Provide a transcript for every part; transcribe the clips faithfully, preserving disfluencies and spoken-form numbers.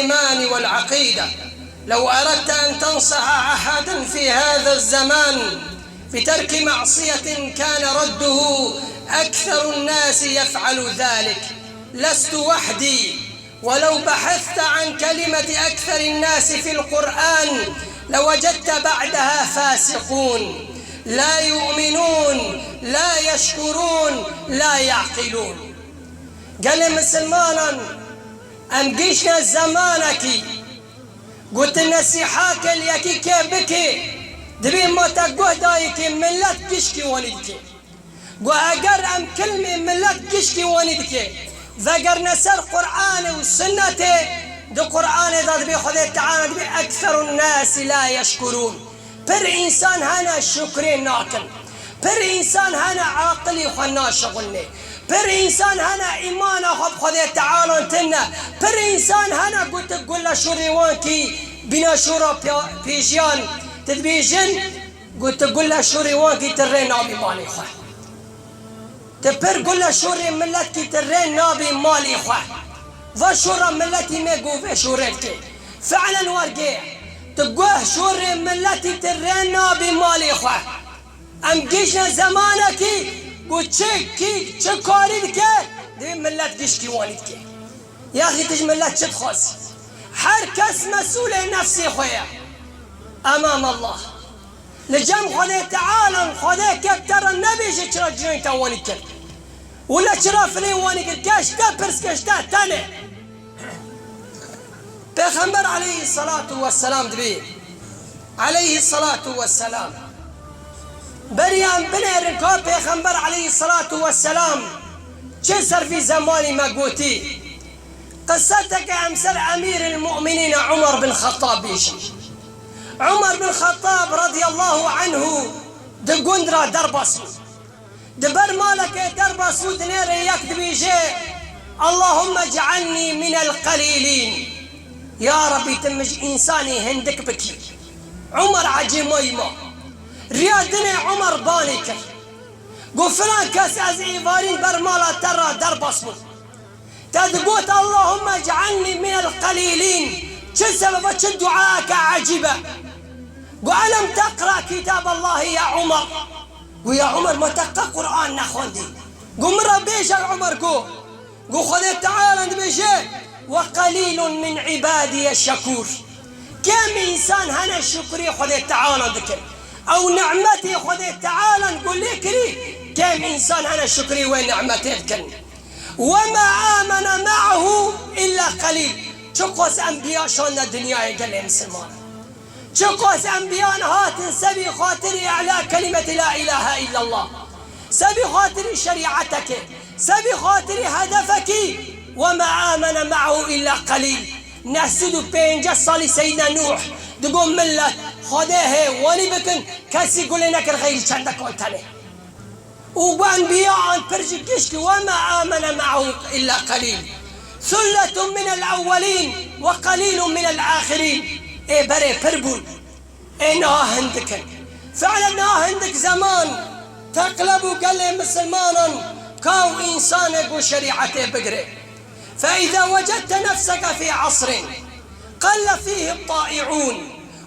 الإيمان والعقيدة. لو أردت أن تنصح أحدا في هذا الزمان بترك معصية كان رده: أكثر الناس يفعل ذلك، لست وحدي. ولو بحثت عن كلمة أكثر الناس في القرآن لوجدت بعدها فاسقون، لا يؤمنون، لا يشكرون، لا يعقلون. Gelê misilmanan, em gihîştine zemanekî, ku tu nesîhakê li yekî kê bikî, dibê ma te guh dayî kê, milet gişkî wanî dikê. Ku eger em kilmê milet gişkî wanî dikê, vegerine ser Qur'anê û Sunnetê, di Qur'anê de dibê Xwedê Teala dibê: "Ekserun nasi la yeşkurûn." Pir însan hene şukrê nakin. Pir însan hene aqilî xwe naşixulnê. Pir însan hene îmana xwe bi Xwedê Teala tune. Pir însan hene ku tu gule şûrê wan kî bîna şûra pê-, pêjiyan, tu dibêjin, ku tu gule şûrê wan kî tu rê nabî malê xwe. Tu pir gule şûrê milet kî tu rê nabî malê xwe. Va şûra miletî me ku vê şûrê dikê. Fi'len wergê. Tu guh şûrê miletî tu rê nabî malê xwe. Em gihîştine zemanekî ku çi kî çi karî dike, divê milet gişkî wanî dike. Yaxî tu ji milet çi dixwazî? Her kes mesûlê nefsê xwe ye. Emam Allah. Li cem Xwedê Teala, Xwedê kek te re nebêje çira cinoyên te wanî kir. Wile çira filê wanî kir, keş te pirs keş te tenê. Pêxember aleyhissalatu vesselam dibê, aleyhissalatu vesselam. Berî em binêrin ka Pêxember aleyhissalatu vesselam çi ser vî zemanî me gotî. Qiseteke em ser Emîril Mu'minîn Umar bin Xettab bêjin. Umar bin Xettab radiyallahu anhu di gund ra derbas bû. Di ber malekê derbas bû, dinêre yek dibêje: "Allahümme cealni minel qalîlîn." Ya Rabbî, tu min ji însanê hindik bikî. Umar ecêmayî ma. Riya dinê Umar banê kir. Got: "Filan kes, ez êvarîn ber mala te ra derbas bûm." Te digot: "Allahümme cealni minel qalîlîn." Çi sebeba, çi duayeke ecîb e. Got: "Elem teqra kitab Allahî ya Umar?" Got: "Ya Umar, ma te qe Qur'an nexwendî?" Got: "Min re bêje Umar." Got, got: "Xwedê Teala dibêje: Ve qalîlun min îbadiye şekûr." Kêm însan hene şukrî Xwedê Teala dikin. Ew nimetê Xwedê Teala ku lê kirî, kêm însan hene şukrî wê nimetê dikin. "Ve ma amene ma'ahu illa qalîl." Çiqas enbiya şande dinyayê gelê misilman. Çiqas enbiyan hatin sebî xatirî i'la kelimeti la ilahe illallah. Sebî xatirî şerîetekê. Sebî xatirî hedefekî. "Ve ma amene ma'ahu illa qalîl." Neh sed û pêncî salî Seyyidina Nuh digot, "Millet, Xwedê hê, wanî bikin, kesî gulê nekir xeyrî çendekan tenê." Û gu enbiya an pir jî gişkî, "Ve ma amene ma'ahu illa qalîl. Sulletun minel ewwelîn ve qalîlun minel ahirîn." Ê berê pir bûn. Ê niha hindik in. Fi'len niha hindik zeman teqle bû gelê misilmanan ka û însanê ku şerîetê bigire. فإذا وجدت نفسك في عصر قل فيه الطائعون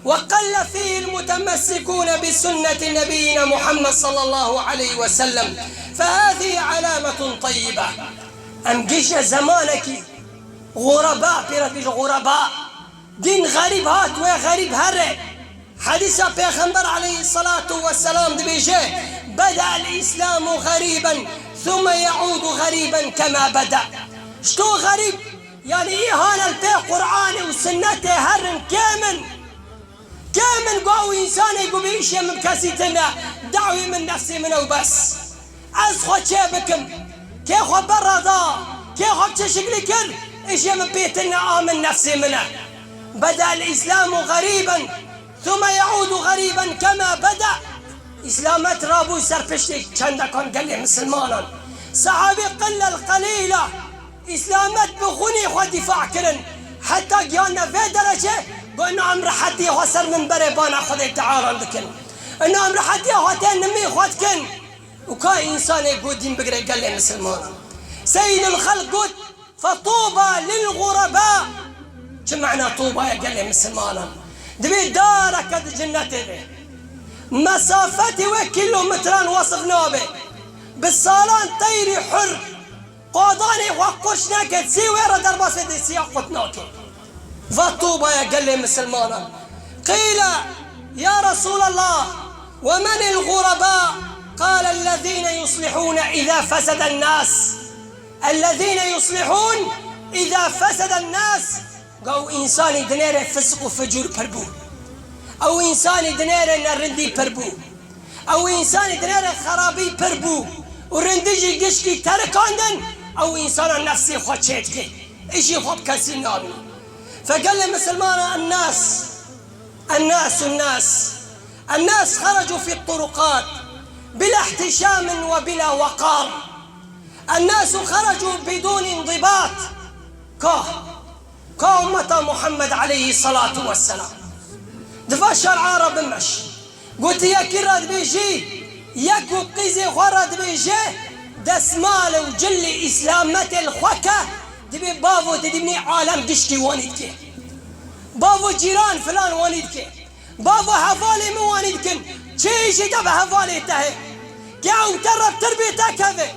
وقل فيه المتمسكون بسنة نبينا محمد صلى الله عليه وسلم فهذه علامة طيبة. Em gihîştine zemanekî xureba, pê re dibêjin xureba. Din xerîb hat, wê xerîb here. Hedîsa Pêxember aleyhissalatu vesselam dibêje: "Bede'el Îslamu xerîben, thumme ye'ûdu xerîben kema bede." Şto xerîb, yanî îhane li pê Qur'anê û Sunnetê herin kêm in. Kêm in ku ew însanê ku bê îşê min kesî tune, dawî min nefsê min ew bes. Ez xwe çê bikim. Kê xwe berra da, kê xwe bi çi şiklî kir, îşê min pê tune a min nefsê min e. Bede'el Îslamu xerîben, thumme ye'ûdu xerîben kema bede. Îslamet rabû ser piştê çendekan gelê misilmanan. Sehabî qillel qelîla. Îslamet bi xwinê xwe dîfa kirin. Heta gihane vê derece, got, "Ina em rehetiyê xwe ser minberê bana Xwedê Teala dikin. Ina em rehetiyê xwe tê nimê xwe dikin." Û ka însanê got dîn bigire gelê misilmanan. Seyyidul Xelq got, "Fetuba lil xureba." Çi mena Tûbaya gelê misilmanan? Divê dareke di cinnetê be. Mesafetê wê kîlometran wesif nabe. Bi salan teyrî hur qadanê xwe qurş neke, sî wê re derbasê dê siya qut nake. Va Tûbaya gelê misilmanan. Qîle, ya Resûlallah, we menil ğureba? Qale, ellezîne yuslihûne îzâ feseden nâs. Ellezîne yuslihûn îzâ feseden nâs. Ga ew însanî dinêre fisq û ficûr pir bû. Ew însanî dinêre nerindî pir bû. Ew însanî dinêre xerabî pir bû û rindî jî gişkî terikandin, ew însana nefsê xwe çêdike. Îşî xwe bi kesî nabî. Fe gelê misilmana ennas, ennas, ennas. Ennas xerecû fî turuqat bila ihtişamin we bila weqar. Ennasu xerecû bidûn îndibat. Ka, ka ummeta Muhammed aleyhî salatu vesselam. Di va şer'a re bimeş. Gotî yekî re dibêjî, yek û qîzê xwe re dibêje, desmal û cilî îslametê li xwe ke, dibê bavo te dibînî alem gişkî wanî dike. Bavo cîran filan wanî dike. Bavo hevalê min wanî dikin. Çi îşê te bi hevalê te heye? Ke ew te re bi tirbê te keve.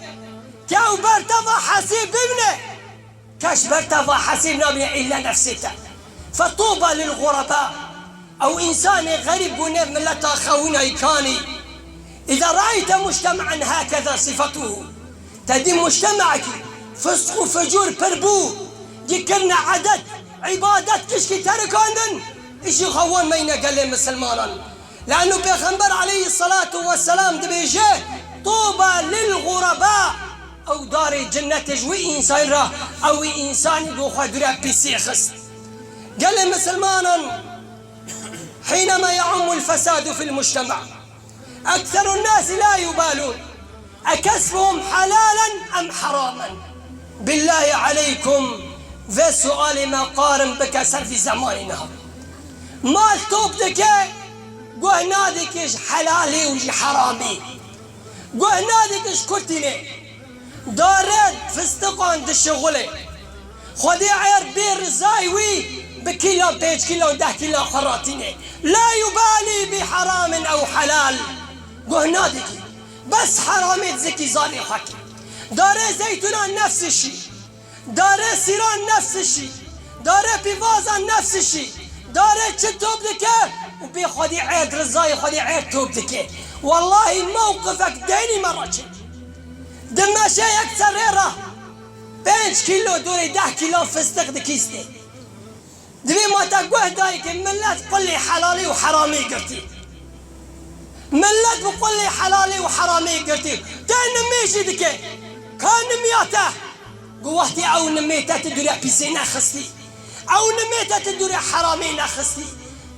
Ke ew ber te va hesîb bibine. Kes ber te va hesîb nabîne îlle nefsê te. Fe tûba lil ğureba. Ew însanê xerîb bûne mileta xewîna îkanî. Îza re'eyte mucteme'en hakeza sifetuhu. Te dî muctemekî fisq û ficûr pir bû. Dî kirine edet, îbadet kişkî terikandin. Îşî xwe wan meyne gelê misilmanan. Le'nu Pêxember aleyhî salatu vesselam dibêje, tûba lil ğureba. Ew darê cinnetê ji wî însanî re, ew wî însanî go xwe dûre pîsê xist. Gelê misilmanan, hînema ye'ummul fesadu fil muctema, ekserun nasi la yubalun. Ekesbuhum helalen em heramen? Billahî aleykum, vê sualê me qarin bike ser vî zemanê niha. Mal top dike, guh nadike ji helalê û ji heramê. Guh nadike ji kurtînê. Dare fistiqan dişixulê. Xwedê erd bê rizayê wî bi kîlan, pênc kîlan, deh kîlan xwe ratîne. La yubalî bi heramin ew helal. Guh nadikî. Bes heramê zikî zanê xwe kir. Dare zeytûnan nefs şî. Dare sîran nefs şî. Dare pîvazan nefs şî. Dare çi top dike û bê Xwedê erd rizayê Xwedê erd top dike. Wellahî mewqifek deynî me re çê. Di meşeyek serê re pênc kîlo dorê deh kîlo fistiq dikîstê. Divê ma te guh dayî ke millet qulê helalê û heramê girtî. Millet bi qulê helalê û heramê girtî. Te nimê jî dike. Ka nimiya te? Gu wextê ew nimê te tu dûre pîsê nexistî. Ew nimê te tu dûre heramê nexistî.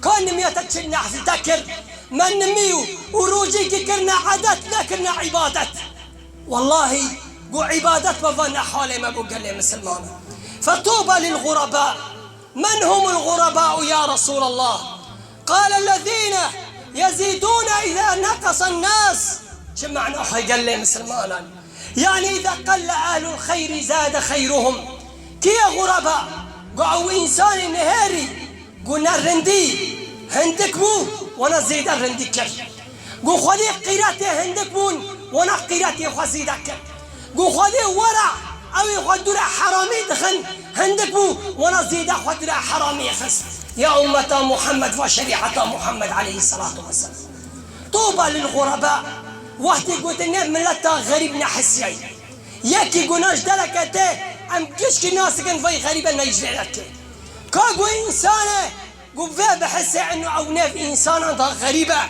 Ka nimiya te çi nehf te kir? Me nimî û, û rojêkî kirine edet, nekirine îbadet. Wellahî, gu îbadet me va ne halê me gu gelê misilman. Fetûba lil ğureba. Men humul ğureba ya Resûlallah? Qale ellezîne yezîdûne îzâ neqesen nâs. Çi mena xwe gelê misilmanan? Yanî îzâ qelle ehlul xeyrî zâde xeyruhum. Kî ye ğureba? Gu ew însanê nihêrî. Gu ne rindî hindik bû, wana zêde rindî kir. Gu Xwedê qîretê hindik bûn, wana qîretê xwe zêde kir. Gu Xwedê were, ew ê xwe dûre heramî dixin, hindik bû, wana zêde xwe dûre heramî xist. Ya ummeta Muhammed ve şerîeta Muhammed aleyhisselatu vesselam. Tuba lil ğureba, wextê gotin ne mileta xerîb ne hesiyayî. Yekî gu na ji dereke te, em gişkî nas dikin vay xerîbe ne ji dereke. Ka gu însan e, gu vê bihise eno ew nev însanan da xerîb e.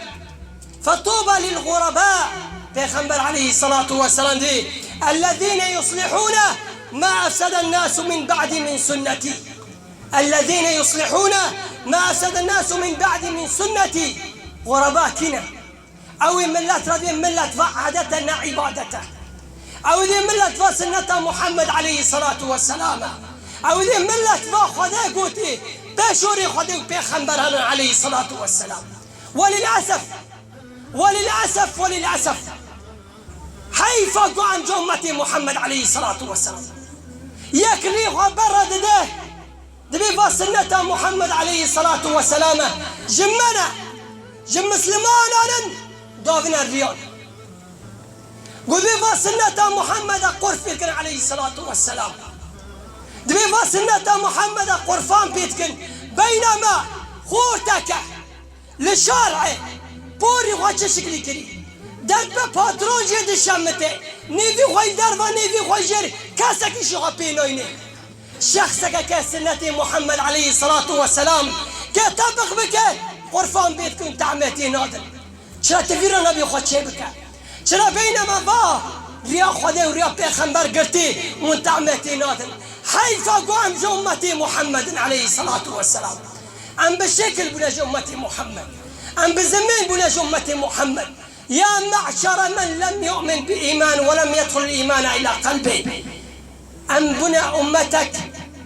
Fetuba lil ğureba. Pêxember aleyhisselatu vesselam dî, ellezîne yuslihûne ma efseden nasu min ba'di min sunnetî. Ellezîne yuslihûne ma efseden nasu min ba'di min sunnetî. Ğureba kî ne? Ew ê millet re dê millet va edet e, ne îbadet e. Ew ê dê millet va sunneta Muhammed aleyhisselatu vesselam e. Ew ê dê millet va Xwedê gotî, pêşorê Xwedê û pêxemberan in aleyhisselatu vesselam. Welilesef, welilesef, welilesef. Heyfa ku em ji ummetê Muhammed aleyhisselatu vesselam. Yek rî xwe berre dide, Divê va sinneta Muhammed aleyhisselatu vesselam e. Ji me ne, ji mislimanan in, davine riyan. Got divê va sinneta Muhammed e qurf pê dikin aleyhisselatu vesselam. Divê va sinneta Muhammed e qurfan pê dikin. Beyne me xorteke. Li şarê porî xwe çi şiklî kirî? Dest bi patron jê dişemite. Nêvî xwe ji derva nêvî xwe jêr kesekî jî xwe pê nayne. Şexseke ke sinnetê Muhammed aleyhisselatu vesselam ke tebiq bike, qurfan bê dikin, tehmetê nadin. Çira tu vî re nebî xwe çêbike? Çira beyneme va riya Xwedê û riya Pêxember girtî û tehmetê nadin? Heyfa ku em ji ummetê Muhammedin aleyhisselatu vesselam. Em bi şekil bûne ji ummetê Muhammed. Em bi zimên bûne ji ummetê Muhammed. Ya me'şere men lem yu'min bi îman ve lem yedhulil îmane ila qelbê. Em bûne ummetek,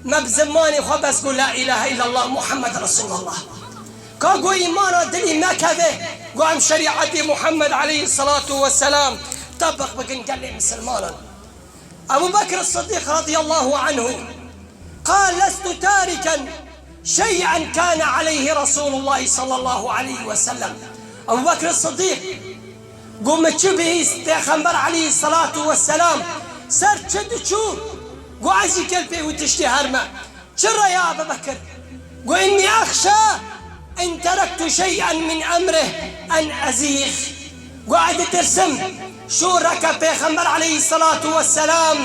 me bi zimanê xwe bes got la ilahe illallah Muhammed Resulullah. Ka got îmana dilî me keve, got em şerîetê Muhammed aleyhisselatu vesselam tebiq bikin gelê misilmanan. Ebu Bekr Siddiq radiyallahu anhu قال: لست تاركا شيئا كان عليه رسول الله صلى الله عليه وسلم. Ebu Bekr Siddiq got, min çi bihîst, Pêxember aleyhisselatu vesselam ser çi diçû, got, ez jî gel pê wî tiştê herme. Çi re ya Ebu Bekir? Got, إني أخشى إن تركت شيئا من أمره أن أزيغ. Got, ez ditirsim, şûreke Pêxember aleyhisselatu vesselam,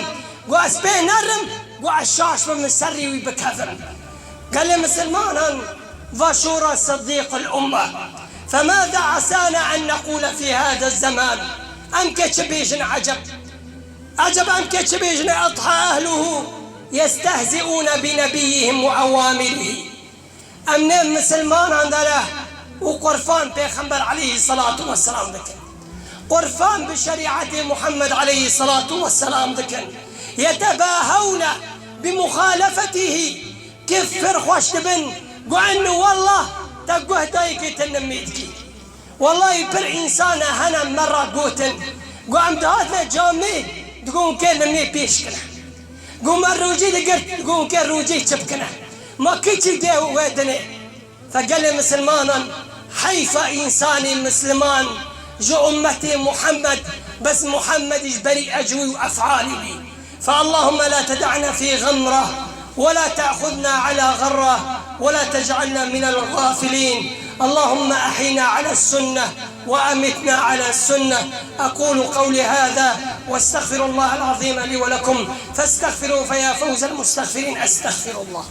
got, ez pê nerim, got, ez şaş bim, min serî wî bikevim. Gelê misilmanan, va şûra Siddiqul Umme. فماذا عسانا أن نقول في هذا الزمان؟ Em kê çi bêjin eceb? Eceb em kê çi bêjin? أضحى أهله يستهزئون بنبيهم وأوامره. Em ne misilmanan de ne û qurfan Pêxember aleyhisselatu vesselam dikin. Qurfan bi şerîetê Muhammed aleyhisselatu vesselam dikin. يتباهون بمخالفته. Kêf pir xweş dibin. Got, ennu wallah te guh dayikê te nimê dikî. Wellahî pir însan e hene me re gotin. Got, em dihatine camê, digot, hûn kê nimê pêş kine. Got, me rûcî digirt, digot, hûn kê rûcî çi bikine? Ma kî çi dê wê dinê? Fe gelê misilmanan, heyfa însanê misliman ji ummetê Muhammed, bes Muhammed ji berî ecwî û efalî bî. فاللهم لا تدعنا في غمرة ولا تأخذنا على غرة ولا تجعلنا من الغافلين. اللهم أحينا على السنة وأمتنا على السنة. أقول قولي هذا وأستغفر الله العظيم لي ولكم فاستغفروه فيا فوز المستغفرين. أستغفر الله.